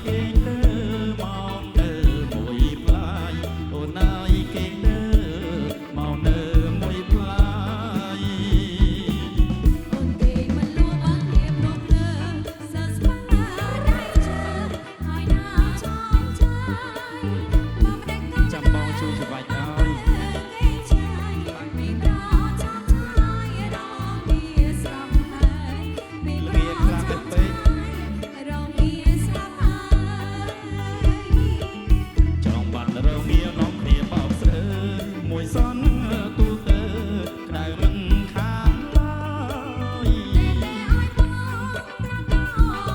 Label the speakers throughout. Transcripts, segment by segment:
Speaker 1: គេងទៅមកនៅមួយផ្លាយអូនអើយគេងទៅមកនៅមួយផ្លាយ
Speaker 2: អូនគេមិនលួបើធៀបនោះភ្លើសើស្មាដៃជើហើយណាចងចាយបើម្ដេចក៏
Speaker 1: ចាំបងជួយច្បាច់ឲ្យ
Speaker 2: គេឆាយពីប្រចាំឆាយរងគាស្រាប់ហើយពីប្រចាំឆាយរងគាស្រាប់ហើយ
Speaker 1: ចង់បានរងានាំគ្នាបោកស្រើមួយសនទូទៅក្រៅមិនខានឡើយ
Speaker 2: តែតែឲ្យបងប្រាប់ដ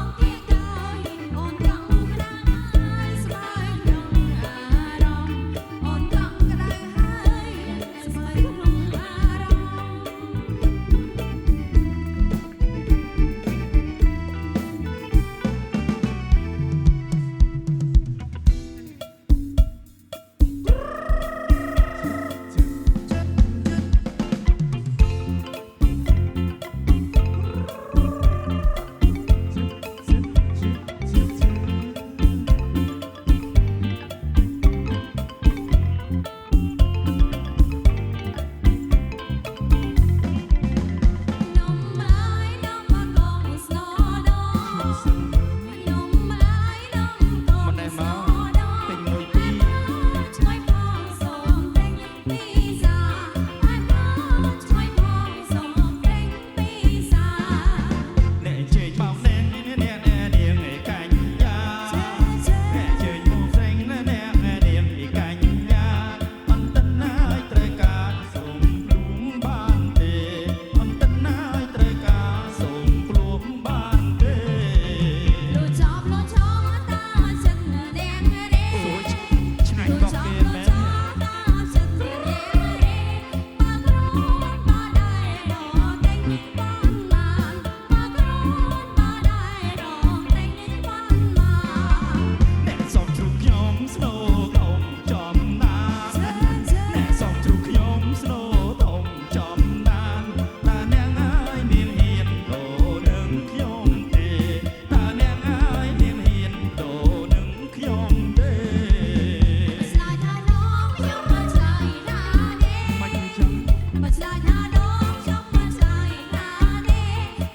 Speaker 2: ងគេកាយអូនកង់ក្ដៅហើយស្បើយក្នុងអារម្មណ៍អូនកង់ក្ដៅហើយស្បើយក្នុងអារម្មណ៍ នំអើយនំបានកងស្នដងនំអើយនំកង
Speaker 1: មិនដែរ
Speaker 2: ស្ន
Speaker 1: មក
Speaker 2: ដង
Speaker 1: ទិញមួយពីរ
Speaker 2: ឆ្ងាយផងសូមទិញពីសាអើយផងឆ្ងាយផងសូមទិញពីសា
Speaker 1: អ្នកជែកបោកណែនអ្នកនាងឯកញ្ញា
Speaker 2: ជើជើ
Speaker 1: អ្នកជែកមកស្រេងអ្នកនាងឯកញ្ញាអន្តណាយត្រូវការសូមព្រួមបានទេអន្តណាយត្រូវការសូមព្រួមបានទេ
Speaker 2: លូចប់លូចងតាចិត្តនាងរេ
Speaker 1: អូយឆ្ងាញ់
Speaker 2: លូ
Speaker 1: កប់
Speaker 2: ចប់
Speaker 1: គេ
Speaker 2: លូ
Speaker 1: មែន
Speaker 2: ចងតាចិត្តនាងរេបើខ្លួនបើដែររកទិញបានបានបើខ្លួនបើដែររកទិញបានបាន
Speaker 1: អ្នកសំជ្រូកខ្ញុំស្នូធំចំណាន
Speaker 2: ជើជើ
Speaker 1: អ្នកសំជ្រូកខ្ញុំស្នូធំចំណានតើអ្នកអើយនាងហ៊ានដូរនឹងខ្ញុំទេតើអ្នកអើយនាងហ៊ានដូរនឹងខ្ញុំទេ
Speaker 2: ឆ្លើយថាដងខ្ញុំមកឆ្លើយថាទេ
Speaker 1: មិនអញ្ចឹង
Speaker 2: មកឆ្លើយថាដងខ្ញុំមកឆ្លើយថាទេ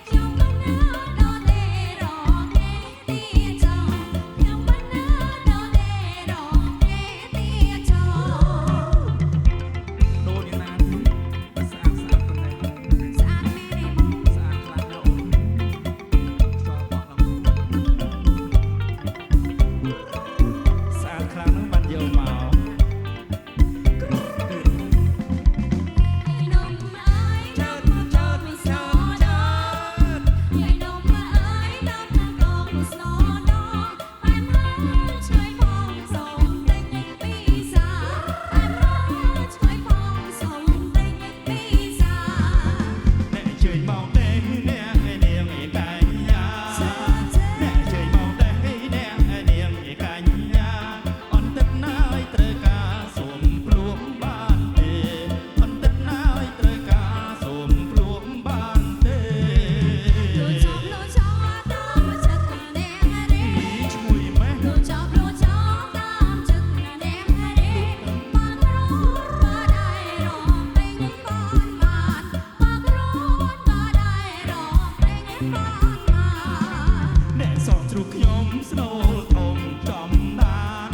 Speaker 2: ខ្ញុំមិនណាដល់ទេរកទេទីចោខ្ញុំមិនណាដល់ទេរកទេទីចោ
Speaker 3: ដូរយ៉ាងណាទេស្អាតស្អាតប៉ុណ្ណេះ
Speaker 2: ស្អាតមែនទេបង
Speaker 3: ស្អាតខ្លាំងណាស់អូនខ្យល់បក់ដល់
Speaker 1: ស្អាតខ្លាំងហ្នឹងបានយកមក
Speaker 2: នំអើយនំកងស្នដងយាយនំអើយនំកងស្នដងបែមហើយឆ្ងាយផងសូមទិញពីសាបែមហើយឆ្ងាយផងសូមទិញពីសា
Speaker 1: អ្នកជើញមកទេអ្នកឯនាងឯកញ្ញា
Speaker 2: ជើជើ
Speaker 1: អ្នកជើញមកទេអ្នកឯនាងឯកញ្ញាអន្តិតណាយត្រូវការសូមព្រួមបានទេអន្តិតណាយត្រូវការសូមព្រួមបានទេ
Speaker 2: លូចប់លូចតាមចិត្តនាងរេ
Speaker 1: ឈ្ងុយម៉េះ
Speaker 2: លូចប់លូចតាមចិត្តនាងរេបើខ្លួនបើដែររកទិញបានបានបើខ្លួនបើដែររកទិញបានបាន
Speaker 1: អ្នកសំជ្រូកខ្ញុំស្នូលធំចំដាន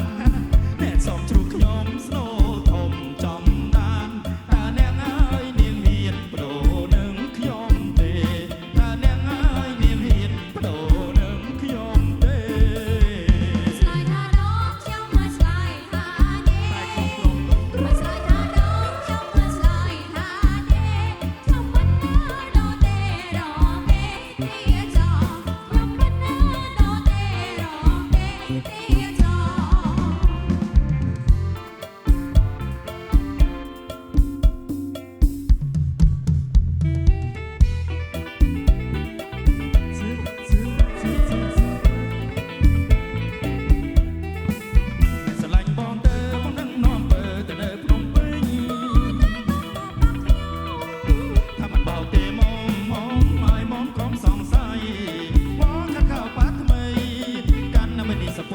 Speaker 1: អ្នកសំជ្រូកខ្ញុំស្នូលធំចំដានតើអ្នកអើយនាងហ៊ានបដូរនឹងខ្ញុំទេតើអ្នកអើយនាងហ៊ានបដូរនឹងខ្ញុំទេ
Speaker 2: ឆ្លើយថាដងខ្ញុំមកឆ្លើយថាទេ
Speaker 3: តែខ្ញុំព្រមដូរ
Speaker 2: មកឆ្លើយថាដងខ្ញុំមកឆ្លើយថាទេខ្ញុំមិនណាដល់ទេរកទេទីចោខ្ញុំមិនណាដល់ទេរកទេទីចោ
Speaker 1: ស្រឡាញ់បងទៅបងនឹងនាំពើទៅនៅភ្នំពេញថាមិនបោកទេមុំមុំឲ្យមុំកុំសង្ស័យបងខាត់ខោប៉ាថ្មីកាន់ណាមិននេះសព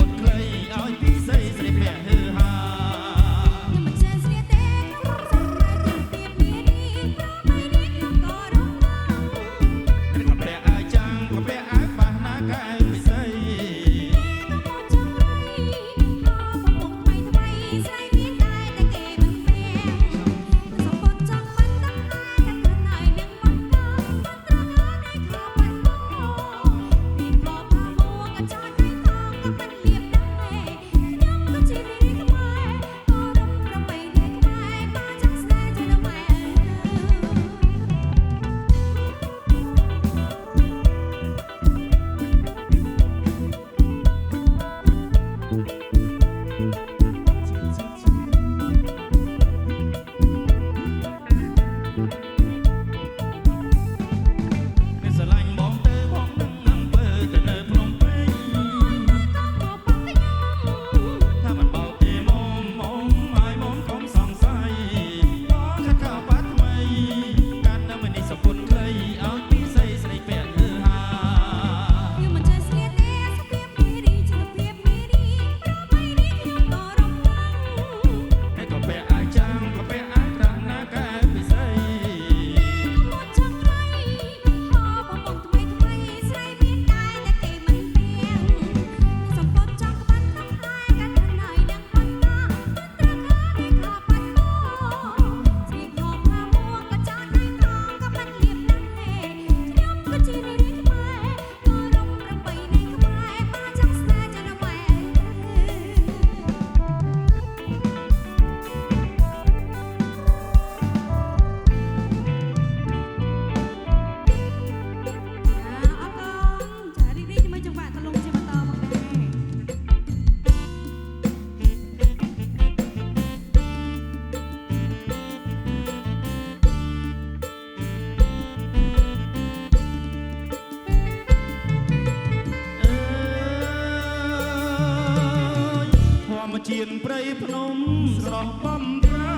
Speaker 1: ជានព្រៃភ្នំស្រស់បំប្រា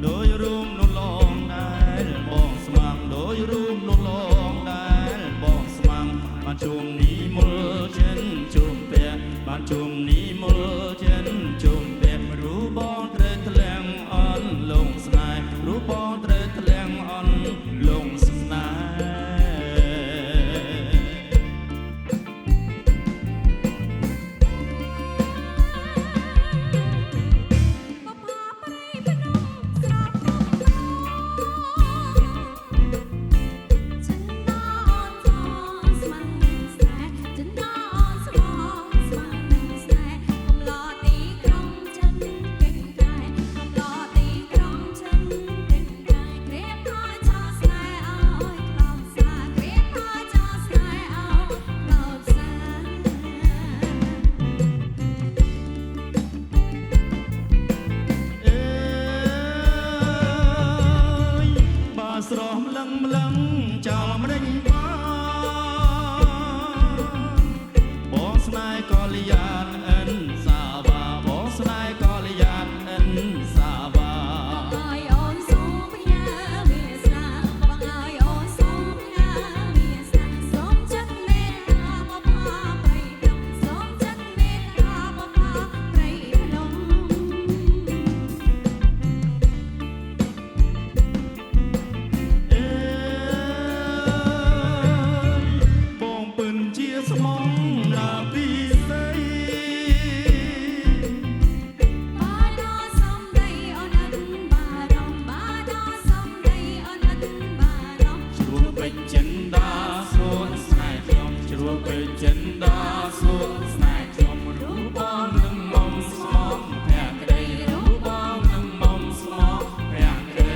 Speaker 1: ដោយរួមនោះឡងដែលបងស្មាំងដោយរួមនោះឡងដែលបងស្មាំងបានជុំនេះមុលចិនជុំពះបានជុំនេះមុលចិនជុំពះរូបបងត្រូវធ្លាក់អន់លងស្នេហ៍រូបបងត្រូវធ្លាក់អន់លងស្នេហ៍
Speaker 2: បផាព្រៃភ្នំស្រស់បំព្រងចិនដាអូនស្មងស្មាននឹងស្នេហ៍ចិនដាអូនស្មងស្មាននឹងស្នេហ៍កំឡទីក្រុងចិនកិនក្រែកំឡទីក្រុងចិនកិនក្រែក្រៀបហើយចោលស្នេហ៍ឲ្យខ្លោចសាក្រៀបហើយចោលស្នេហ៍ឲ្យខ្លោចសា
Speaker 1: អេយបើស្រស់ម្លឹងម្លឹងចោលម្ដេចបានបងស្នេហ៍កលយានអិនសាវ៉ាបងស្នេហ៍កលយានអិនសាវ៉ា
Speaker 2: បងអើយអូនសូមផ្ញើវាសនាបងអើយអូនសូមផ្ញើវាសនាសូមចិត្តមេត្តាបផាព្រៃភ្នំសូមចិត្តមេត្តាបផាព្រៃភ្នំ
Speaker 1: អេយបងពិនជាស្មងណាពីស័យ
Speaker 2: បាដសំដីអូនអិនបារម្ភបាដសំដីអូនអិនបារម្ភ
Speaker 1: ជ្រួពេជ្រចិន្តាសួនស្នេហ៍ខ្ញុំជ្រួពេជ្រចិន្តាសួនស្នេហ៍ខ្ញុំរូបបងនឹងមុំស្មងភក្តីរូបបងនឹងមុំស្មងភក្តី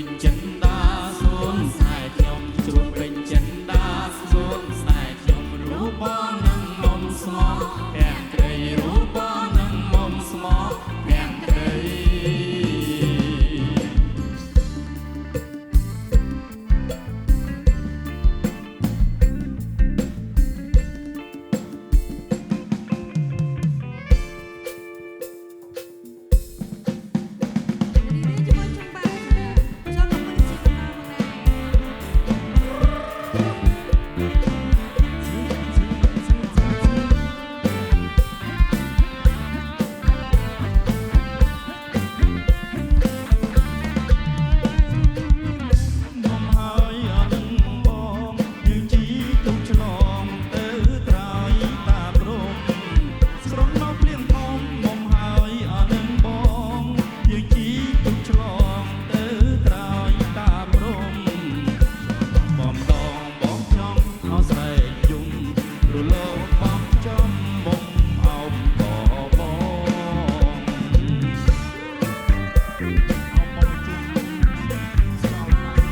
Speaker 1: ញចិន្តាសួនស្នេហ៍ខ្ញុំជ្រួតពេញចិន្តាសួនស្នេហ៍ខ្ញុំរូបបងនឹងមុំស្មោះទាំងត្រីរូបបងនឹងមុំស្មោះទាំងត្រី
Speaker 2: រីករាយជាមួយចុងបាសូមអរគុណជាបន្តមកដែរ
Speaker 1: មុំហើយអនឹងបងយើងជីទុកឆ្លងទៅត្រើយតាមរំស្រងមកភ្លៀងធំមុំហើយអនឹងបងយើងជីទុកឆ្លងទៅត្រើយតាមរំ បំដងបងចង់អោស្រែកយំរលោបងចំមុំអោបកបង
Speaker 3: អមមកជុំសោ
Speaker 2: រ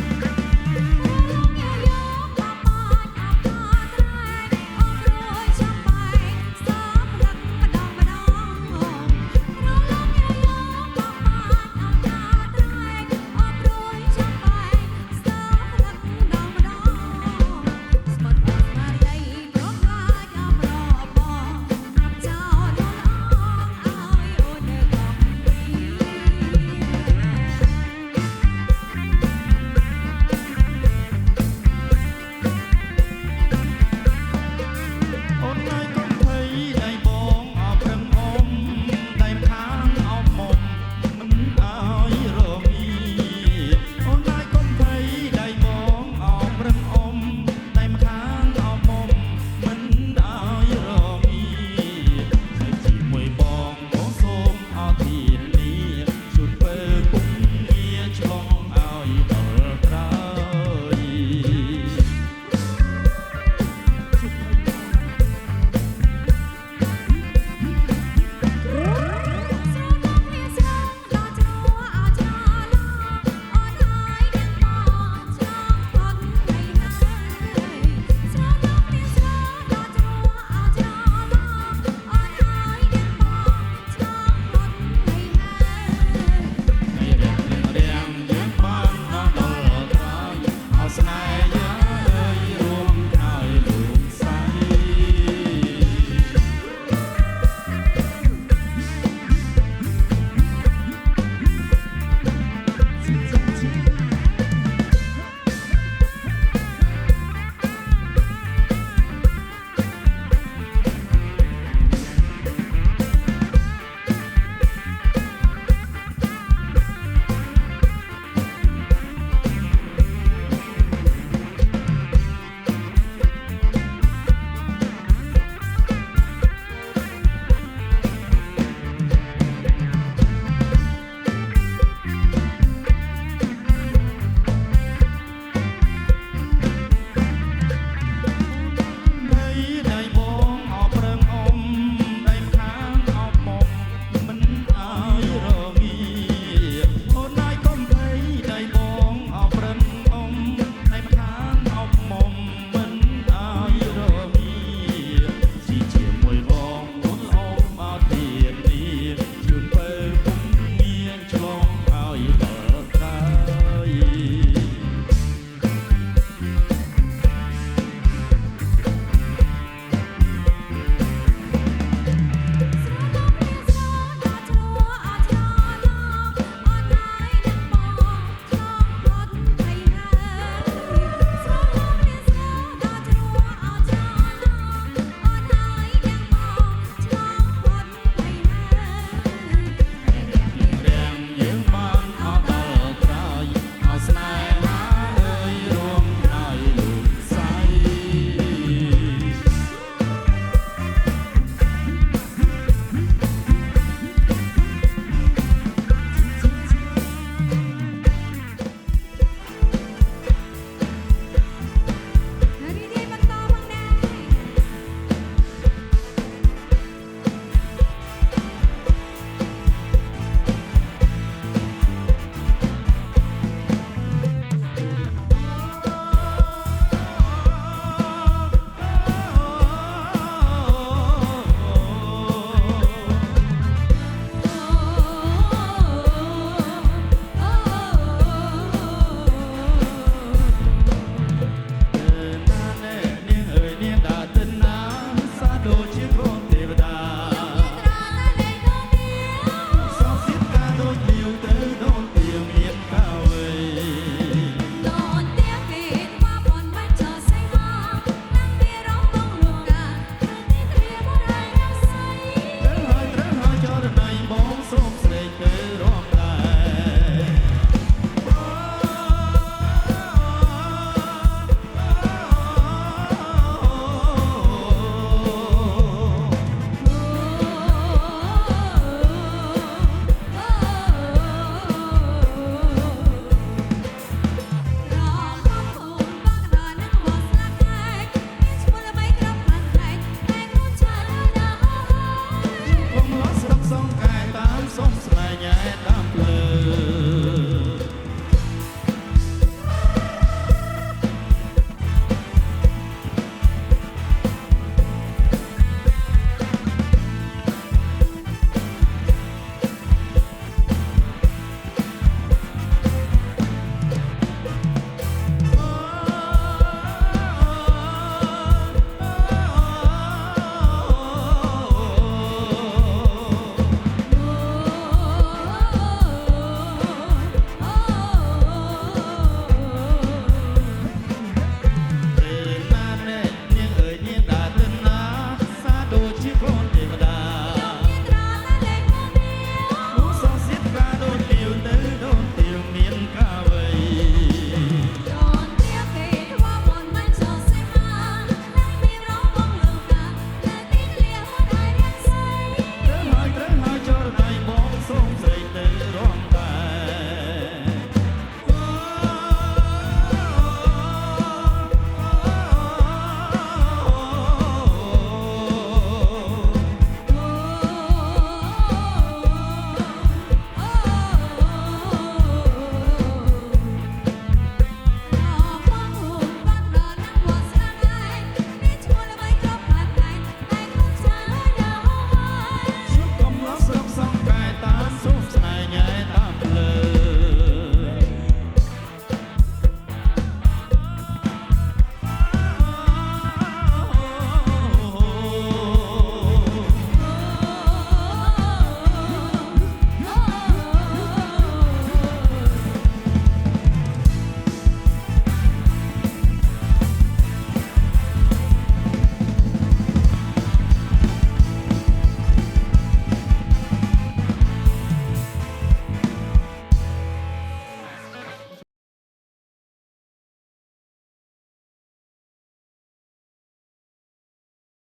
Speaker 2: ងយកបបាច់អាកាត្រែអបរួយចាំបែកសោផ្លឹកម្ដងម្ដងរងយកបបាច់អាកាត្រែអបរួយចាំបែកសោផ្លឹកម្ដងម្ដងស្មត់ស្មារតីប្រខ្លាចអប្របងប្រាប់ចោលលអងឲ្យអូននឹក
Speaker 1: សុំស្នេហ៍ញ៉ែ